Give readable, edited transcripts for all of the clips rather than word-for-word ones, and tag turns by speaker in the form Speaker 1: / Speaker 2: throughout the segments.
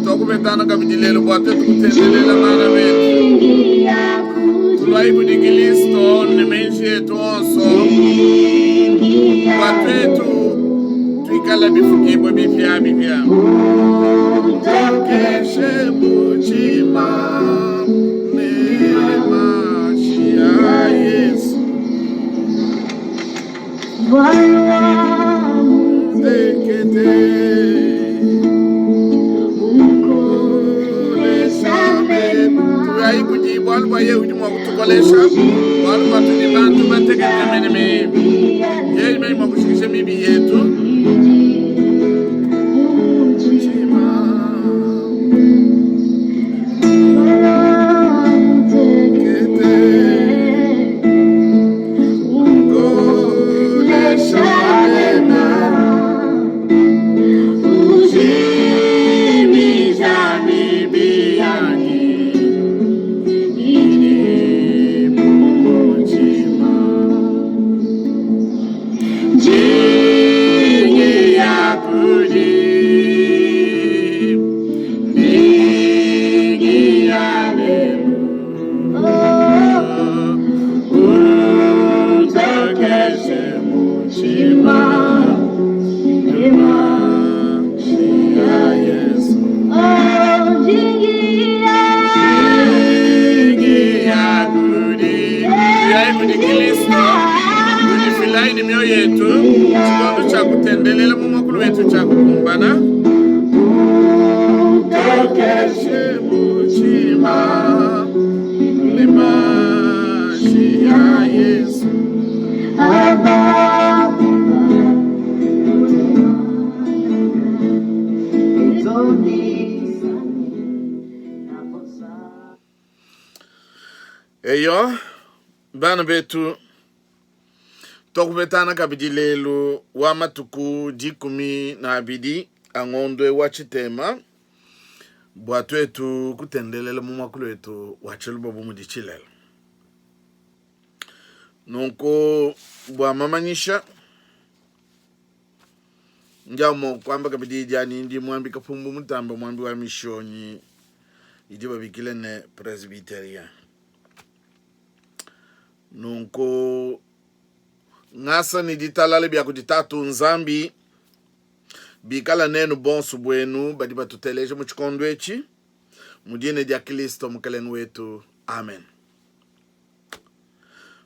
Speaker 1: Twakupetana kabidi lelu bua tuetu kutendelela bana betu. Tuluayi kudi Kilisto ne meji etu onso bua tuetu tuikala bifukibue bipiabipia. Tokeshe mutshima ne mashi a Yesu. Tuyayi kudi bualu bua yeye udi mua kutukolesha, bualu bua tudi bantu batekete menemene. Yeye mene mua kushikisha mibi yetu. Tudifilayi ne mioyo yetu tshikondo tshia kutendelela mu muakulu wetu tshia kukumbana. Tokeshe mutshima ne mashi a Yesu. Eyo, bana betu, tuakupetana kabidi lelu wa matuku 12 a ngondo wa tshitema bua tuetu kutendelela mu muakulu wetu wa tshiluba bu mudi tshilele. Nunku bua mamanyisha ndi amu kuamba kabidi dianyi ndi muambi Kapumbu Mutamba muambi wa mishonyi idi babikila ne presbyterien. Nunku ngasa ne ditalala bia kudi Tatu Nzambi bikala nenu bonso buenu badi batuteleja mu tshikondo etshi mu dina dia Kristo Mukelenge wetu, amen.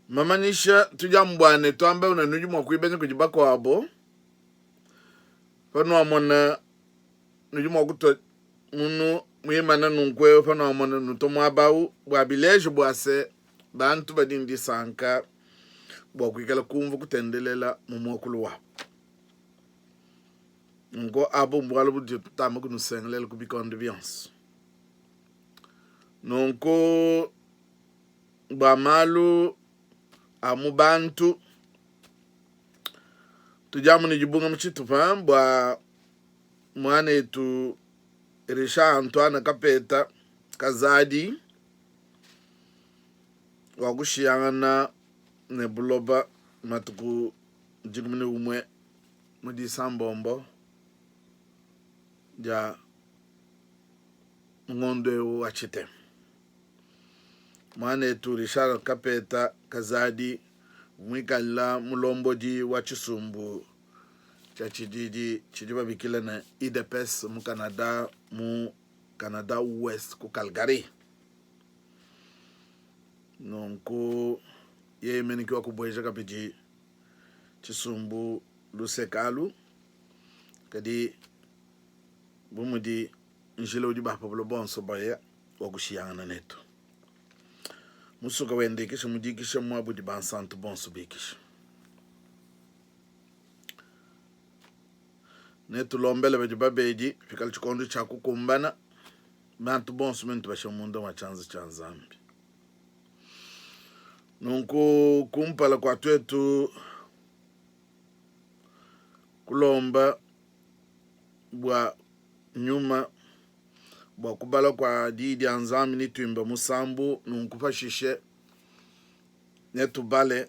Speaker 1: Mamanyisha tudi amu bua ne tuamba ne nudi mua kuibenya kudi bakuabo panuamona nudi mua kutua munu muimana nunku eu panuamona nutua muaba au bua bileje bua se bantu badi ne disanka bua kuikala kumvua kutendelela mu muakulu wabu. Nunku abu mbualu budi tutamba kunusengelela ku bikondo bionso. Nunku bua malu a mu bantu tudi amu ne dibungama tshitupa bua muanetu Richard Antoine Kapeta Kazadi wa kushiyangana ne buloba matuku 11 mu disambombo dia ngondo eu wa tshitema. Muanetu Richard Kapeta Kazadi. Muikala mulombodi wa tshisumbu tshia tshididi tshidi babikila ne UDPS mu Canada, mu Canada West ku Calgary. Nunku yeye mene ke wakubueja kabidi tshisumbu luseke alu, kadi bu mudi njila udi ba pa buloba bonso baya wa kushiyangana netu. Musuka wende ikisha mu dikisha muaba udi bansantu bonso bikisha. Netulombele badi babedi pikala tshikondo tshia kukumbana bantu bonso mene tubashe munda mua tshianza tshia Nzambi. Nunku kumpala kua tuetu kulomba bua nyuma bua kubala kua Diyi dia Nzambi ne tuimba musambu, nunku pashishe netubale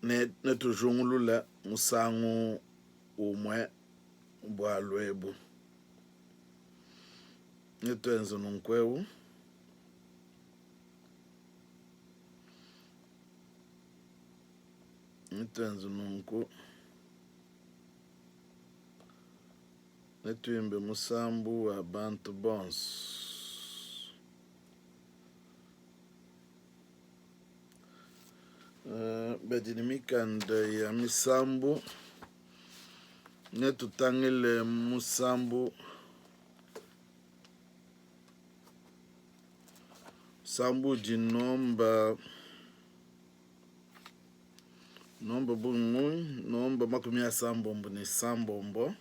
Speaker 1: ne netujungulule musangu umue bualu ebu. Netuenze nunku eu. Netuenze nunku. Netuimbe musambu wa bantu bonso. Badi ne mikanda ya misambu, netutangile musambu musambu udi nomba nomba bungi nomba 36.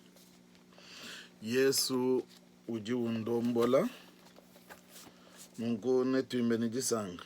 Speaker 1: Yesu udi undombola, nunku netuimbe ne disanka.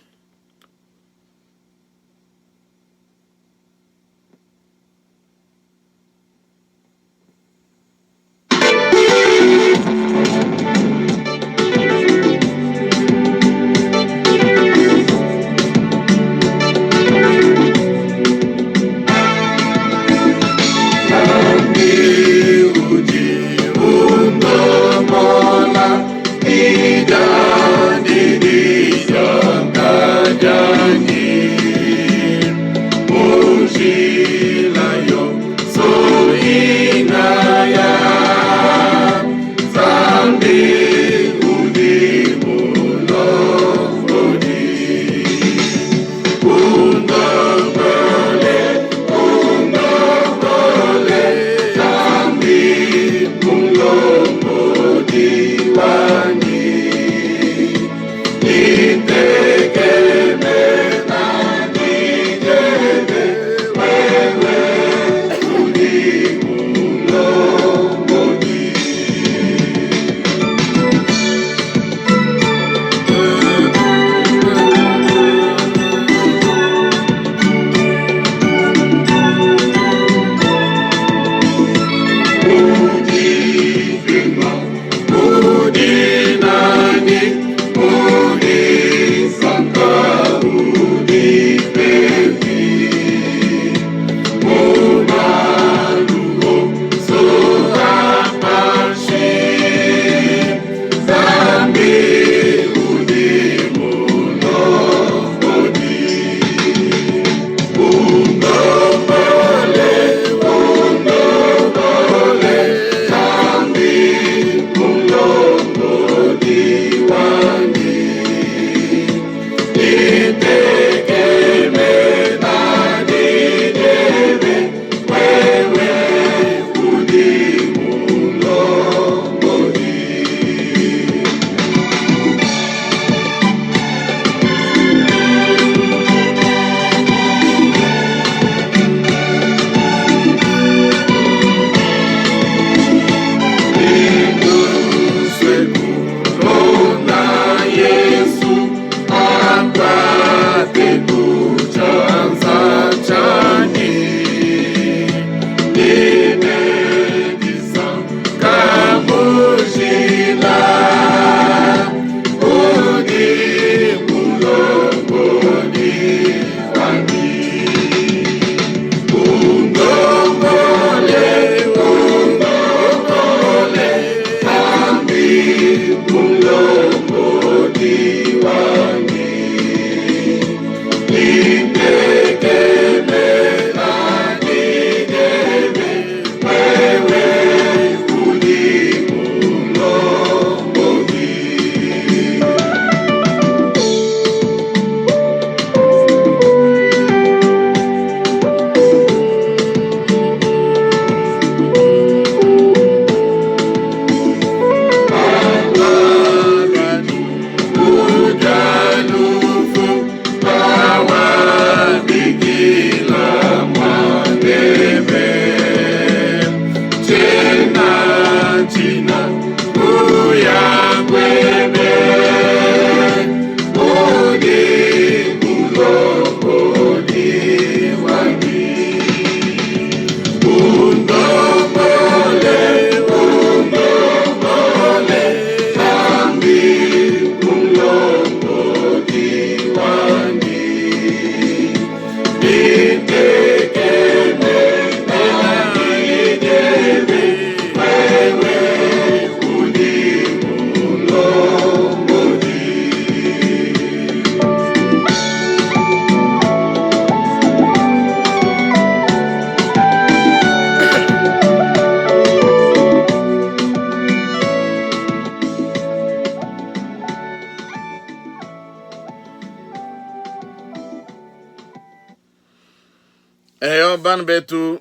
Speaker 1: Bana betu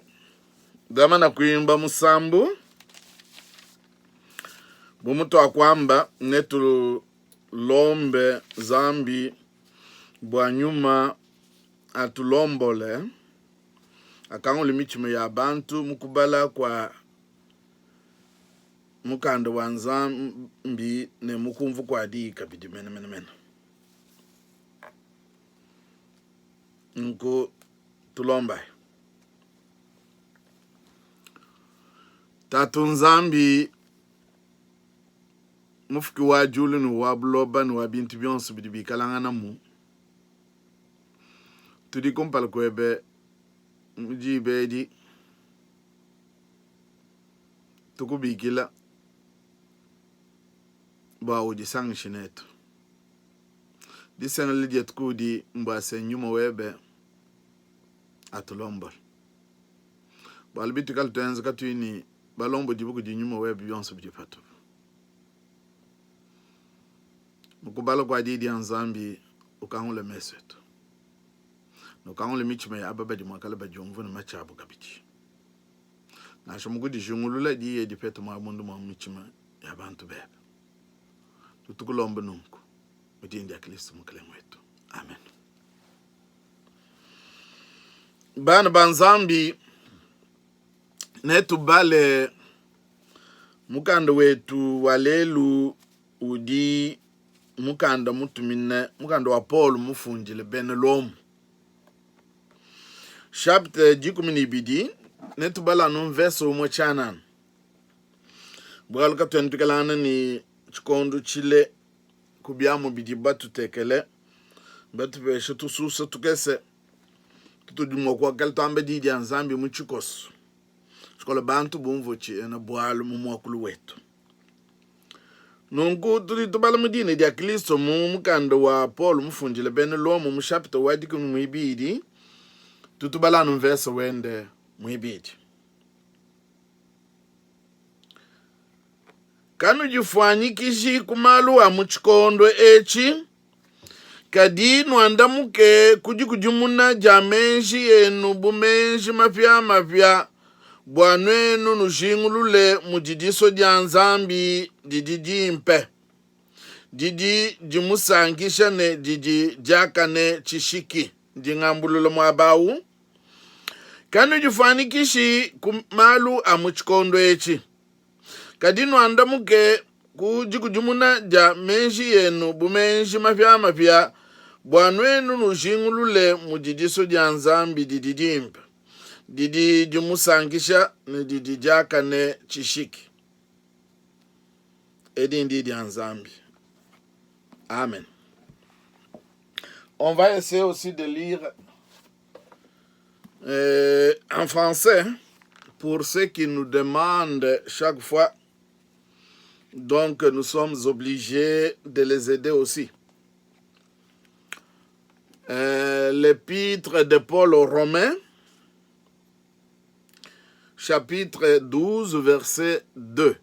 Speaker 1: damana kuimba musambu bu mutuakuamba netulombe Nzambi bua nyuma atulombole akangule mitshima ya bantu mu kubala kua mukanda wa Nzambi ne mu kumvua kua diyi kabidi menemene. Nunku tulombayi. Tatu Nzambi, mufuki wa diulu ne wa buloba ne wa bintu bionso bidi bikalanganamu, tudi kumpala kuebe mu diba edi tukubikila bua udisangishe netu. Disengelela dietu kuudi mbua se nyuma webe atulombole. Bualu bituikala tuenza katuyi ne balombodibue kudi nyuma webe, bionso bidi patupu. Mu kubala kua Diyi dia Nzambi, ukangule mesu etu ne ukangule mitshima ya aba badi muakale badiumvua ne matshi abu kabidi. Nansha mu kudijingulula, diyi edi pete muaba munda mua mitshima ya bantu bebe. Tutukulomba nunku mu dina dia Kristo Mukelenge wetu. Amen. Bana ba Nzambi, netubale mukanda wetu wa lelu udi mukanda mutumine mukanda wa Paulo mufundile bena Lomo chapitre 12 netubala anu mvese umue tshianana bualu katuena tuikalangana ne tshikondo tshile ku biamu bidi batutekele batupeshe tususa tukese tutudi mua kuakala tuamba diyi dia Nzambi mu tshikoso tshikola bantu bumvue tshiena bualu mu muakulu wetu. Nunku tudi tubala mu dina dia Kristo mu mukanda wa Paulo mufundile bena Lomo mu chapitre wa dikumi muibidi, tutubala anu mvese wende muibidi. Kanudifuanyikiji ku malu a mu tshikondo etshi, kadi nuandamuke ku dikudimuna dia meji enu bu meji mapiamapia, bua nuenu nujingulule mudi disua dia Nzambi didi dimpe, didi dimusankisha ne didi diakane tshishiki. Ndi ngambulula muaba au. Kanudifuanyikishi ku malu a mu tshikondo etshi, kadi nuandamuke ku dikudimuna dia meji enu bu meji mapiamapia, bua nuenu nujingulule mudi disua dia Nzambi didi dimpe, didi dimusankisha ne didi diakane tshishiki. Edi ndi dia Nzambi. Amen. On va essayer aussi de lire en français pour ceux qui nous demandent chaque fois. Donc nous sommes obligés de les aider aussi. L'épître de Paul aux Romains, chapitre 12, verset 2.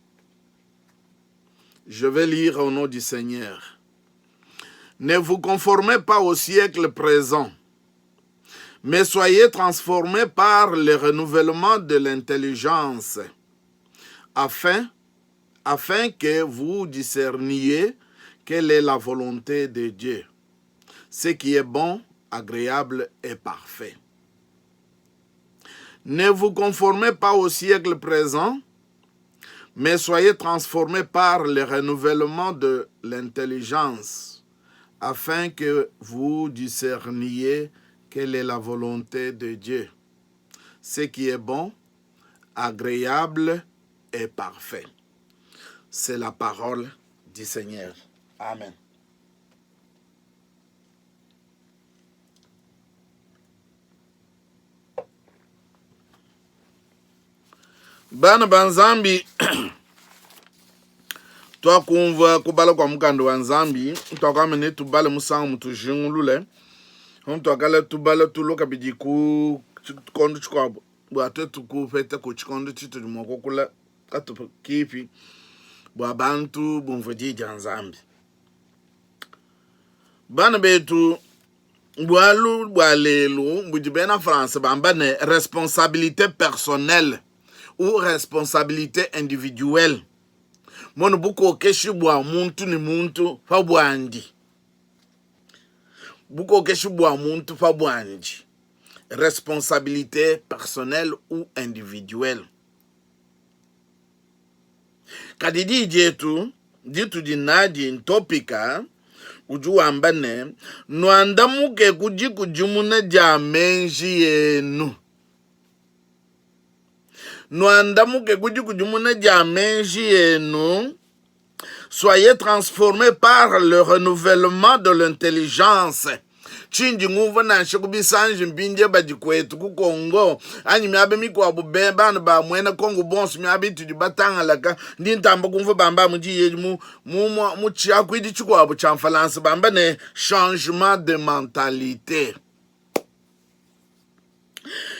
Speaker 1: Je vais lire au nom du Seigneur. Ne vous conformez pas au siècle présent, mais soyez transformés par le renouvellement de l'intelligence, afin, afin que vous discerniez quelle est la volonté de Dieu, ce qui est bon, agréable et parfait. Ne vous conformez pas au siècle présent, mais soyez transformés par le renouvellement de l'intelligence, afin que vous discerniez quelle est la volonté de Dieu, ce qui est bon, agréable et parfait. C'est la parole du Seigneur. Amen. Bana ba Nzambi, tuakumvua kubala kua mukanda wa Nzambi, tuakuamba ne tubale musangu mutujingulule, tuakala tubala tulua kabidi ku tshikondo tshikuabu bua tuetu kupeta ku tshikondo tshitudi mua kukula katupa kipi bua bantu bumvue diyi dia Nzambi. Bana betu. Bualu bua lelu budi bena France bamba ne, responsabilite personnelle ou responsabilite individuelle, mono bukokeshi bua muntu ne muntu pa buandi, bukokeshi bua muntu pa buandi, responsabilite personnelle ou individuelle. Kadi diyi dietu ditudi nadi ntopika udi wamba ne, Nuandamuke ku dikudimuna dia meji enu. Nuandamuke ku dikudimuna dia meji enu. Soyez transformes par le renouvellement de l'intelligence. Tshindi ngumvua nansha ku bisanji mpindie badi kuetu ku Congo anyi miaba mikuabu be bana ba muena Congo bonso miaba itudi batangalaka ndi ntamba kumvua bamba amu diyi edi mu mu mu tshiakuidi tshikuabu tshia mfalansa bamba ne changement de mentalite.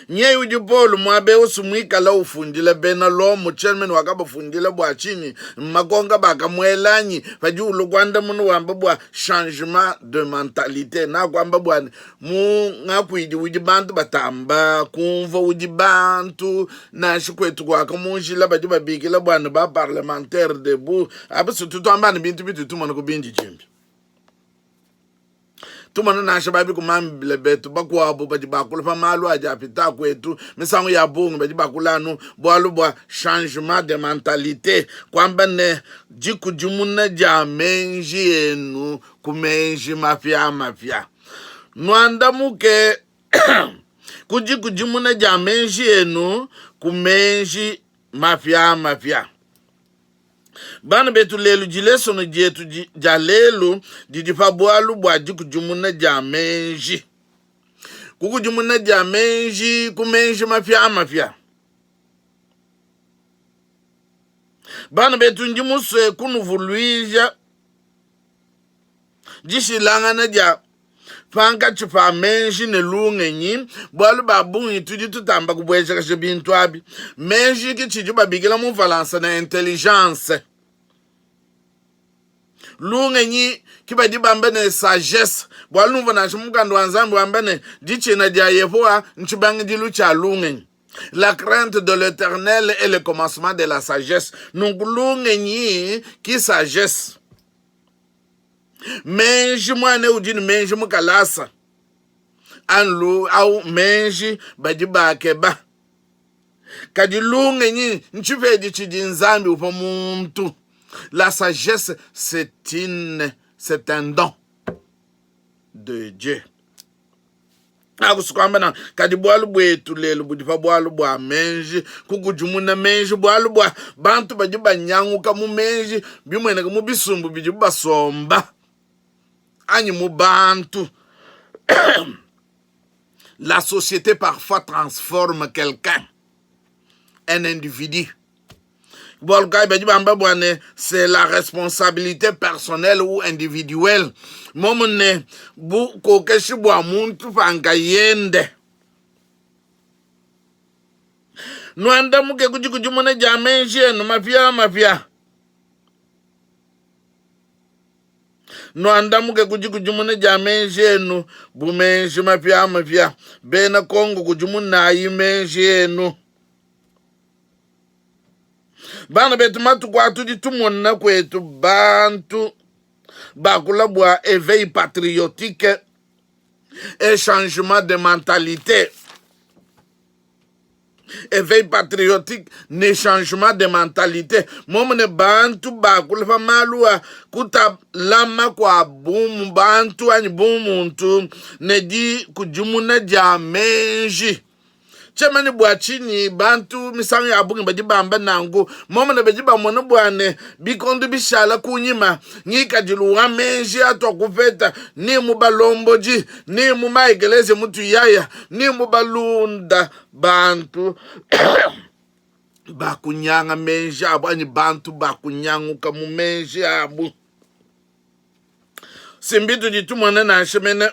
Speaker 1: Nyeyi udi Paulo muaba eu si muikala ufundila bena Lomo, chairman wakabafundila bua tshinyi? Mmakonka bakamuela anyi? Padi ulua kuandamuna wamba bua changement de mentalite, nakuamba bua ne mu ngakuidi udi bantu batamba kumvua udi bantu nansha kuetu kuaka mu njila badi babikila bua ne ba parlementaire debout apa surtout tuamba ne bintu bitudi tumona ku bindidimbi. Tumona nansha babi kumambila betu bakuabu badi bakula pa malu adi apita kuetu misangu ya bungi badi bakula anu bualu bua changement de mentalite, kuamba ne dikudimuna dia menji enu ku menji mapiamapia. Nuandamuke ku dikudimuna dia menji enu ku menji mapiamapia. Bana betu, lelu dilesono dietu dia lelu didi pa bualu bua dikudimuna dia menji. Kukudimuna dia menji ku menji mapiamapia. Bana betu, ndi musue kunuvuluija dishilangana dia pankatshi pa meji ne lungenyi, bualu ba bungi tudi tutamba kubuejakaja bintu abi. Meji ke tshidi babikila mu Mfalansa ne intelligence. Lungenyi ke badi bamba ne sagesse, bualu numvua nansha mu mukanda wa Nzambi wamba ne, ditshina dia Yehowa ntshibangidilu tshia lungenyi. La crainte de l'Eternel est le commencement de la sagesse. Nunku lungenyi ki sagesse. Meji, muana udi ne meji mu kalasa anlu au meji badi bakeba, kadi lungenyi ntshipedi tshidi Nzambi upa muntu. La sagesse c'est une c'est un don de Dieu. Akusu kuamba na kadi bualu buetu lelu budi pa bualu bua meji, kukudimuna meji, bualu bua bantu badi banyanguka mu meji, bimueneka mu bisumbu bidibu basomba anyi mu bantu. La société parfois transforme quelqu'un, un individu. Bualu kayi badi bamba bua ne c'est la responsabilité personnelle ou individuelle, momu ne bukokeshi bua muntu pa nkayende. Nuandamuke ku dikudimuna dia meji enu mapiamapia. Nuandamuke ku dikudimuna dia meji enu bu meji mapiamapia. Bena Kongo, kudimunayi meji enu. Bana betu, matuku atudi tumona kuetu bantu bakula bua eveil patriotique et changement de mentalité. Eveil patriotique ne changement de mentalité momu ne bantu bakula pa malu a kutalama kua bumu bantu anyi bumuntu ne dikudimuna dia meji. Tshiamanya bua tshinyi bantu misangu ya bungi badi bamba nanku. Momone badi bamona bua ne, bikondo bishala kunyima, ngikadilu wa meji atuakupeta ni mu balombodi, ni mu maekeleziya mutuyaya, ni mu balunda bantu bakunyanga meji abu anyi bantu bakunyanguka mu meji abu. Si mbitudi tumona nansha mene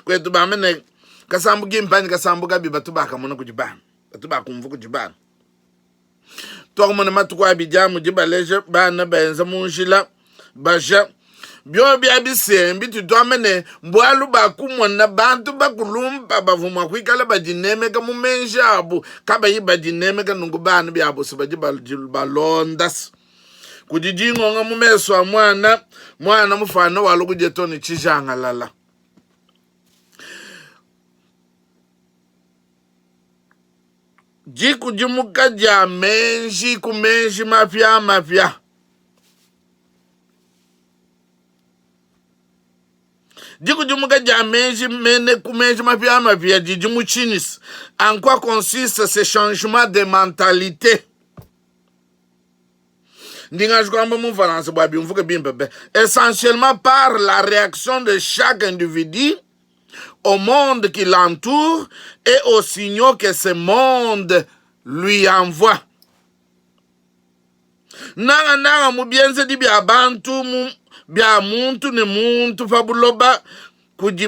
Speaker 1: kwetu bamba ne kasambu kimpe anyi kasambu kabi batu bakamona kudi bana, batu bakumvua kudi bana. Tuakumona matuku abidi amu dibaleja bana benza mu njila baja. Biobi abi se mbitudi tuamba ne, mbualu bakumona bantu bakulumpa bavua mua kuikala badinemeka mu meji abu kabayi badinemeka, nunku bana biabu se badi balonda kudi dingonga mu mesu a muana, muana mufuana walua kudia to ne tshijangalala. Dikudimuka dia meji ku meji mapiamapia. Dikudimuka dia meji mene ku meji mapiamapia didi mu tshinyi? En quoi consiste ce changement de mentalité? Ndi nganji kuamba mu Mfalansa bua biumvuke bimpe be. Essentiellement par la réaction de chaque individu au monde qui l'entoure et aux signaux que ce monde lui envoie. Nangananga mu bienzedi bia bantu mu, bia muntu ne muntu pa buloba kudi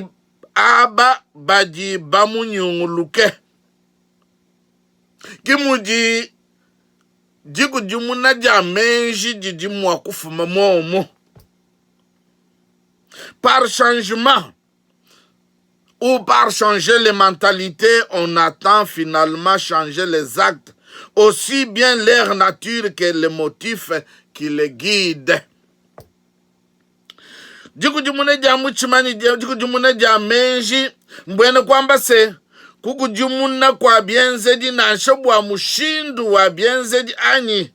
Speaker 1: aba badi bamunyunguluke. Ke mudi dikudimuna dia meji didi mua kufuma muomu. Par changement ou par changer les mentalités, on attend finalement changer les actes, aussi bien leur nature que les motifs qui les guident. Dikudimuna dia mutshima ne dikudimuna dia meji mbuena kuamba se, kukudimuna kua bienzedi nansha bua mushindu wa bienzedi anyi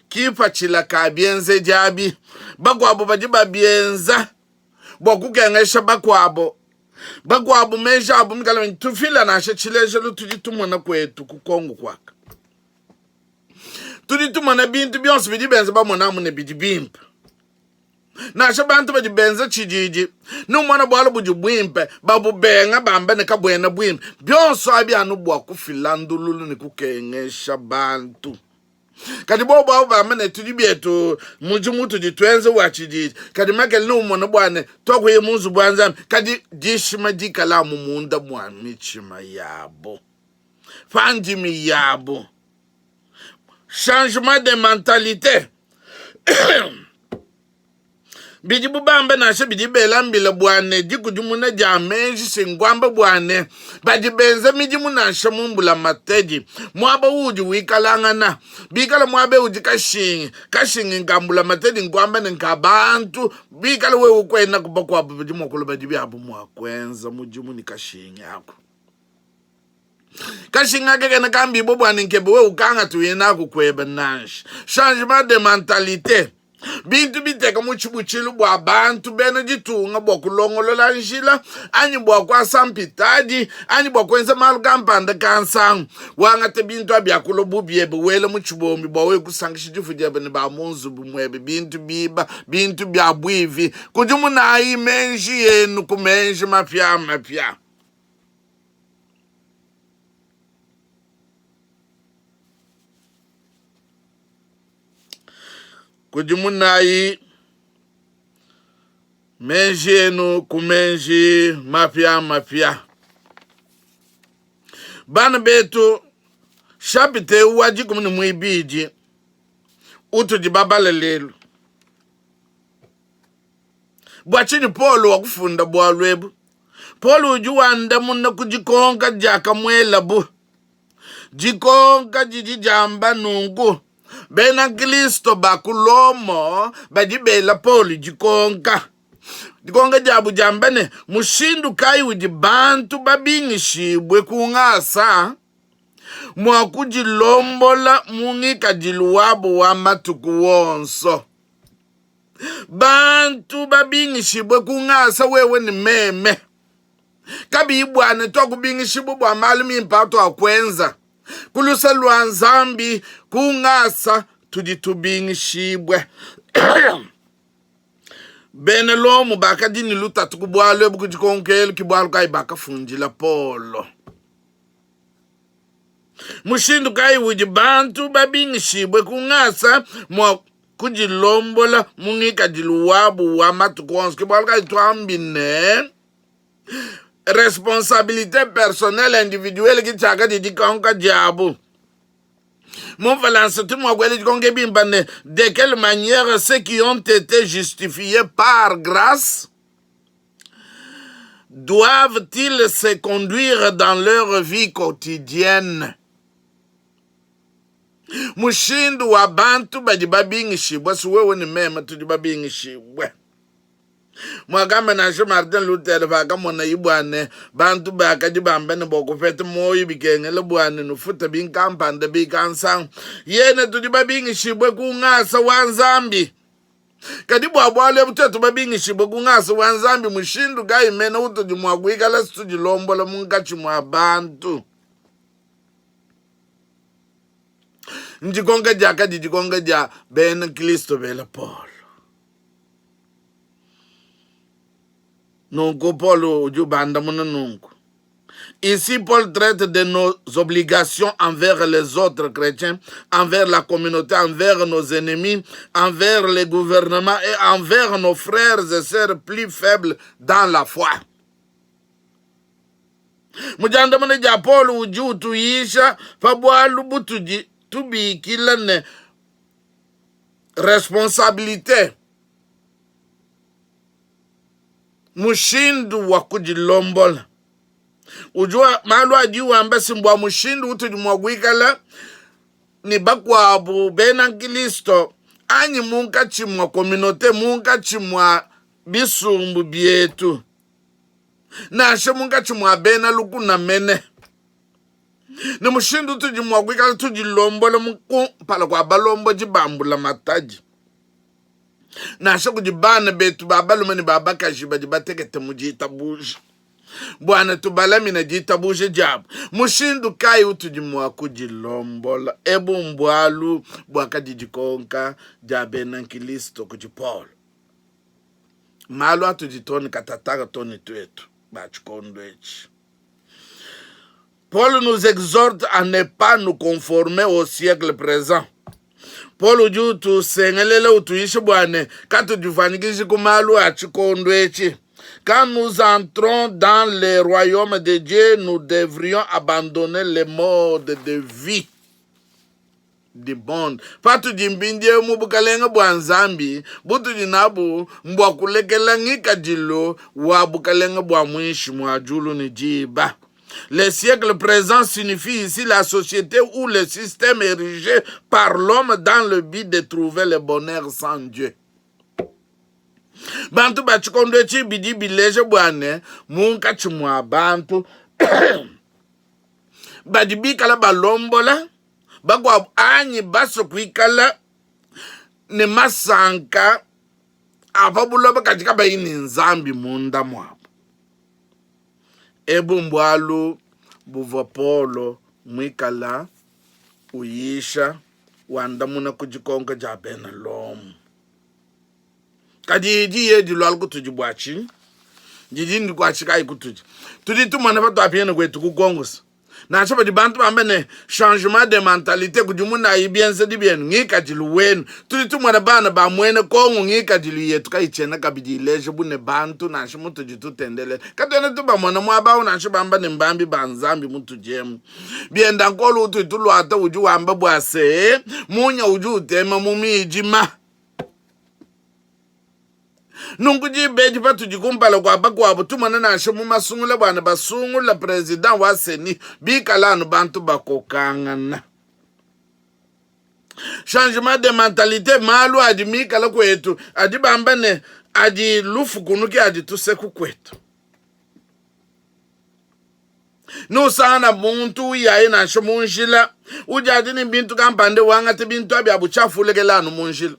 Speaker 1: kipatshila ka bienzedi abi. Bakuabo badi babienza bua kukengesha bakuabo. Bakuabo meji abo mikale tufila nansha tshilejelu tudi tumona kuetu ku Kongo kuaka. Tudi tumona bintu bionso bidi benza bamona amu ne bidi bimpe. Nansha bantu badi benza tshididi ne umona bualu budi buimpe babubenga bamba ne kabuena buimpe. Bionso abi anu bua kufila ndululu ne kukengesha bantu. Kadi bobu abo bamba ne tudi bietu mudimu utudi tuenza wa tshididi, kadi makele ne umona bua ne tuakuya mu nzubu wa Nzambi, kadi dishima dikala amu munda mua mitshima yabo pa ndimi yabo. Changement de mentalité bidibu bamba nansha bidi bela mbila bua ne dikudimuna dia meji si nkuamba bua ne badi benza midimu nansha mu mbulamatadi muaba uudi wikalangana bikala muaba udi kashingi kashingi nka mbulamatadi nkuamba ne nka bantu bikala wewe kuenaku bakuabu badi mua kulua badi biabu mua kuenza mudimu ne kashingi aku Kashinga kakena kambibua bua ne nkebe wewe ukangata uye naku kuebe nansha. Changement de mentalité. Bintu biteka mu tshibutshilu bua bantu bena ditunga bua kulongolola njila anyi bua kuasa mpitadi anyi bua kuenza malu kampanda kansangu. Wangate bintu abi akulua bu biebe wela mu tshibombi bua wewe kusankisha difu diebe ne ba mu nzubu muebe. Bintu biba, bintu bia buivi. Kudimunayi meji enu ku meji mapiamapia. Kudimunayi meji enu ku meji mapiamapia. Bana betu, shapita eu wa dikumi ne muibidi utudi babale lelu. Bua tshinyi Paulo wakufunda bualu ebu? Paulo udi wandamuna ku dikonka diakamuelabu. Dikonka didi diamba nunku, bena Kristo ba ku Lomo badi bela Paulo dikonka. Dikonka diabu diamba ne, mushindu kayi udi bantu babingishibue ku ngasa mua kudilombola mu ngikadilu wabu wa matuku wonso? Bantu babingishibue ku ngasa wewe ne meme, kabiyi bua ne tuakubingishibua bua malu mimpe atuakuenza. Ku luse lua Nzambi, ku ngasa tudi tubingishibue. Bena Lomo bakadi ne lutatu ku bualu ebu ku dikonko elu, ke bualu kayi bakafundila Paulo. Mushindu kayi udi bantu babingishibue ku ngasa mua kudilombola mu ngikadilu wabu wa matuku onso? Ke bualu kayi tuambi ne, responsabilite personnelle individuelle ke tshiakadi dikonka diabu. Mu Mfualansa tudi mua kuela dikonka bimpe ne, De quelle manière ceux qui ont été justifiés par grâce doivent-ils se conduire dans leur vie quotidienne? Mushindu wa bantu badi babingishibua, si wewe ne meme tudi babingishibue. Muakamba nansha Martin Luther pakamonaye bua ne, bantu bakadi bamba ne bua kupeta muoyo bikengela bua ne nufute binkampanda bikansanga, yene tudi babingishibue ku ngasa wa Nzambi. Kadi bua bualu ebu tuetu babingishibue ku ngasa wa Nzambi, mushindu kayi mene utudi mua kuikala tudilombola munkatshi mua bantu? Ndikonka diakadi dikonka dia bena Kristo bela Paulo. Nunku Paulo udi ubandamuna nunku. Ici, Paul traite de nos obligations envers les autres chrétiens, envers la communauté, envers nos ennemis, envers les gouvernements et envers nos frères et sœurs plus faibles dans la foi. Mu diandamuna dia Paulo udi utuyisha pa bualu butudi tubikila ne responsabilite, mushindu wa kudilombola. Udi wa, malu adi wamba si mbua mushindu utudi mua kuikala ne bakuabu bena Kristo anyi munkatshi mua communauté, munkatshi mua bisumbu bietu, nansha munkatshi mua bena lukuna mene. Ne mushindu utudi mua kuikala tudilombola kumpala kua balombodi ba mbulamatadi, nansha kudi bana betu ba balume ne ba bakaji badi batekete mu ditabuja, bua ne tubalamine ditabuja diabu. Mushindu kayi utudi mua kudilombola? Ebu mbualu buakadi dikonka dia bena nkristo kudi Paulo. Malu atudi too ne katataka too ne tuetu ba tshikondo etshi. Paul nous exhorte à ne pas nous conformer au siècle présent. Paul udi utusengelela utuyisha bua ne katudifuanyikiji ku malu a tshikondo etshi. Quand nous entrons dans le royaume de Dieu, nous devrions abandonner les modes de vie du monde. Patudi mpindieu mu bukalenge bua Nzambi, butudi nabu mbua kulekela ngikadilu wa bukalenge bua muinshi mua diulu ne diba. Le siècle présent signifie ici la société ou le système érigé par l'homme dans le but de trouver le bonheur sans Dieu. Bantu ba tshikondo etshi bidi bileja bua ne munkatshi mua bantu badi bikala balombola bakuabu anyi basue kuikala ne masanka a pa buloba kadi kabayi ne Nzambi munda muabu. Ebu mbualu buvua Paulo muikala uyisha wandamuna ku dikonka dia bena Lomo. Kadi diyi edi lualu kutudi bua tshinyi? Didi ndikuatshi kayi kutudi? Tudi tumona patuapingana kuetu ku Kongo. Nansha padi bantu bamba ne, changement de mentalite, kudimunayi bienzedi bienu, ngikadilu wenu. Tudi tumona bana ba muena Kongo ngikadilu yetu kayitshiena kabidi ileja bu ne bantu nansha mutudi tutendelela. Katuena tubamona muaba au nansha bamba ne mbambi ba Nzambi mutudi emu. Bienda nkolu utudi tuluata udi wamba bua se munya udi utema mu midima. Nunku diba edi patudi kumpala kua bakuabu tumona nansha mu masungula bua ne basungula president wa CENI bikala anu bantu bakokangana. Changement de mentalite, malu adi mikala kuetu adi bamba ne adi lufu kunu ke adi tuseku kuetu. Nusangana muntu uyaye nansha mu njila udi adi ne bintu kampande wangata bintu abi abutshiafu ulekela anu mu njila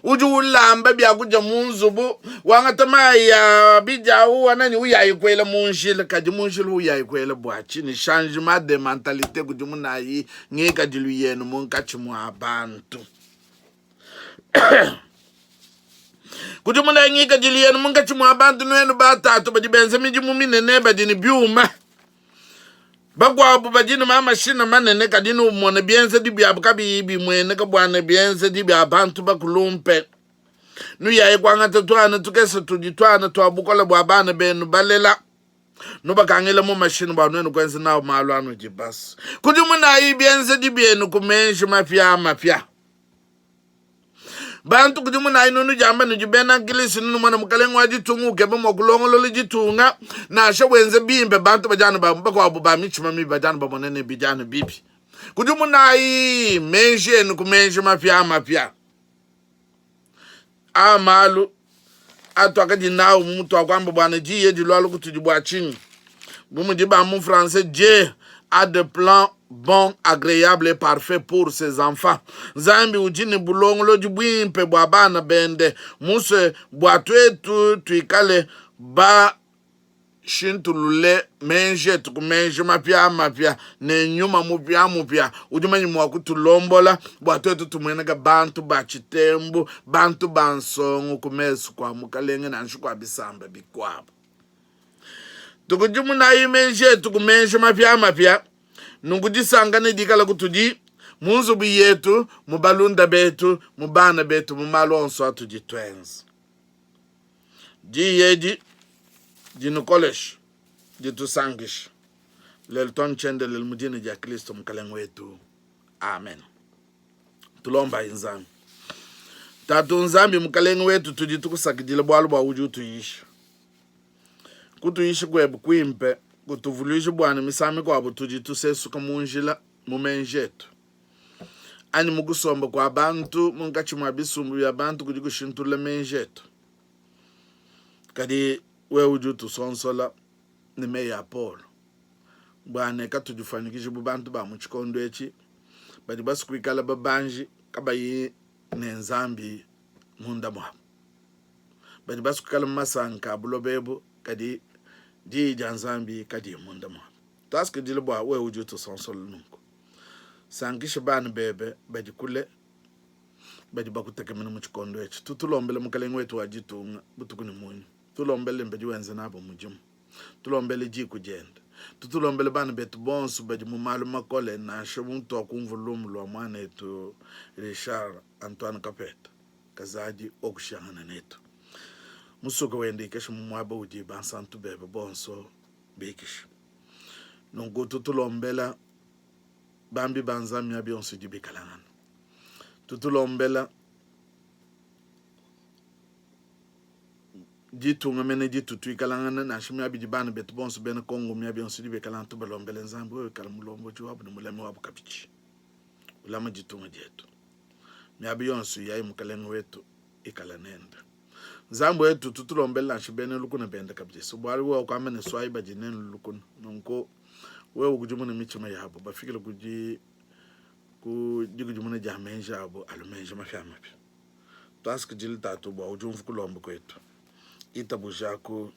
Speaker 1: udi ulamba biakudia mu nzubu wangata mayi a bidia au wanani uyayi kuela mu njila kadi mu njila uyayi kuela bua tshinyi changement de mentalité kudimunayi ngikadilu yenu munkatshi mua bantu Kudimunayi ngikadilu yenu munkatshi mua bantu, nuenu batatu badi benza midimu minene, badi ne biuma. Bakuabu badi ne mamashina manene, kadi numone bienzedi biabu kabiyi bimueneka bua ne bienzedi bia bantu bakulumpe. Nuyaye kuangata tuana tukese tudi tuana tua bukole bua bana benu balela. Nubakangile mu mashinyi bua nuenu kuenza nawu malu anudi basue. Kudimunayi bienzedi bienu ku meji mapiamapia. Bantu kudimunayi nunu diamba nudi bena Kristo, nunu mona mukalenge wa ditunga ukeba mua kulongolola ditunga, nansha wenze bimpe, bantu badi anu bakuabu ba mitshima mibi badi anu bamona ne bidi anu bibi. Kudimunayi meji enu ku meji mapiamapia. Aa malu atuakadi nawu mu mutu akuamba bua ne diyi edi lualu kutudi bua tshinyi? Bu mudi ba mu français Dieu a de plans bons, agreables et parfaits pour ses enfants. Nzambi udi ne bulongolodi buimpe bua bana bende, musue bua tuetu tuikale ba shintulule meji etu ku meji mapiamapia ne nyuma mupiamupia udi manye mua kutulombola bua tuetu tumueneke bantu ba tshitembu, bantu ba nsongo ku mesu kua Mukalenge nansha kua bisamba bikuabu. Tukudimunayi meji etu ku meji mapiamapia, nunku disanka nedikale kutudi mu nzubu yetu, mu balunda betu, mu bana betu, mu malu onso atudi tuenza. Diyi edi dinukoleshe, ditusankishe lelu too ne tshiendelele mu dina dia Kristo Mukalenge wetu. Amen. Tulombayi Nzambi. Tatu Nzambi Mukalenge wetu, tudi tukusakidila bualu bua udi utuyisha. Kutuyisha kuebe kuimpe kutuvuluija bua ne misangu mikuabu tudi tusesuka mu njila mu meji etu anyi mu kusomba kua bantu munkatshi mua bisumbu bia bantu kudi kushintulula meji etu. Kadi wewe udi utusonsola ne meyi a Paulo bua ne katudifuanyikiji bu bantu ba mu tshikondo etshi badi basue kuikala babanji kabayi ne Nzambi munda muabu, badi basue kuikala mu masanka a buloba ebu kadi Diyi dia Nzambi kadiyi munda muabu. Tuasakidila bua wewe udi utusonsola nunku. Sankisha bana bebe badi kule badi bakutekemena mu tshikondo etshi. Tutulombele Mukalenge wetu wa ditunga butuku ne munya. Tulombele badi wenza nabo mudimu. Tulombele diku diende. Tutulombele bana betu bonso badi mu malu makole nansha mutuakumvua lumu lua muanetu Richard Antoine Kapeta Kazadi wa kushiyangana netu. Musuke wende ikeshe mu muaba udi bansantu bebe bonso bikisha. Nunku tutulombela bambi ba Nzambi miaba yonso idi bikalangana. Tutulombela ditunga mene ditu tuikalangana nansha miaba idi bana betu bonso bena Kongo miaba yonso idi bikalangana, tubalombele Nzambi wewe ikala mulombodi wabu ne mulami wabu kabidi, ulama ditunga dietu miaba yonso yayi, Mukalenge wetu ikala nende. Nzambi wetu tutulombele nansha bena lukuna bende kabidi, so bualu wewe wakuamba ne suayi badi nenu lukuna, nunku wewe ukudimune mitshima yabo bafikile kudi ku dikudimuna dia meji abo alu meji mapiamapia. Tuasakidila Tatu bua udi umvua kulomba kuetu. Itabujaku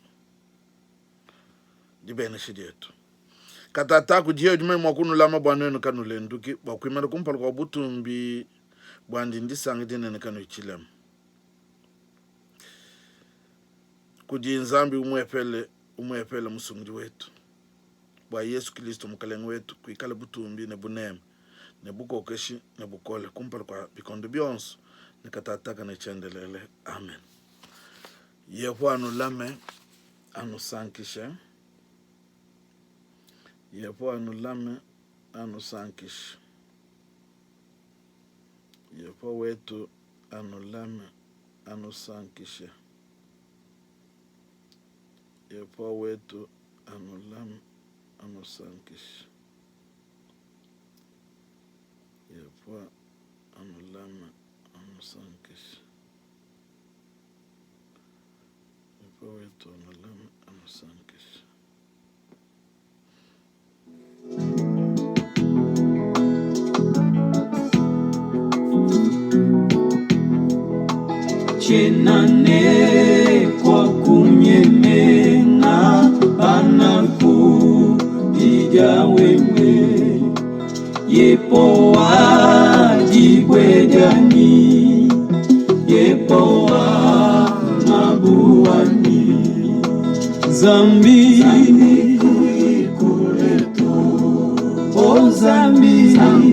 Speaker 1: dibenesha dietu. Katataka diye udi mua kunulama bua nuenu kanulenduki, bua kuimana kumpala kua butumbi buandi ndisanka dinene kanuyi tshilema. Kudi Nzambi umuepele, umuepele Musungidi wetu, bua Yesu Kilisto Mukelenge wetu, kuikale butumbi ne buneme ne bukokeshi ne bukole kumpala kua bikondo bionso ne katataka ne tshiendelele. Amen. Yehowa anulame, anusankishe. Yehowa anulame, anusankishe. Yehowa wetu anulame, anusankishe. Yehowa wetu anulame, anusankishe. Yehowa anulame, anusankishe. Yehowa wetu anulame, anusankishe.
Speaker 2: Tshiena ne kua kunyemena panakupidia wewe, Yehowa dibue dianyi, Yehowa ngabu wanyi. Nzambi, Nzambi kuyi kule to, oh Nzambi, Nzambi.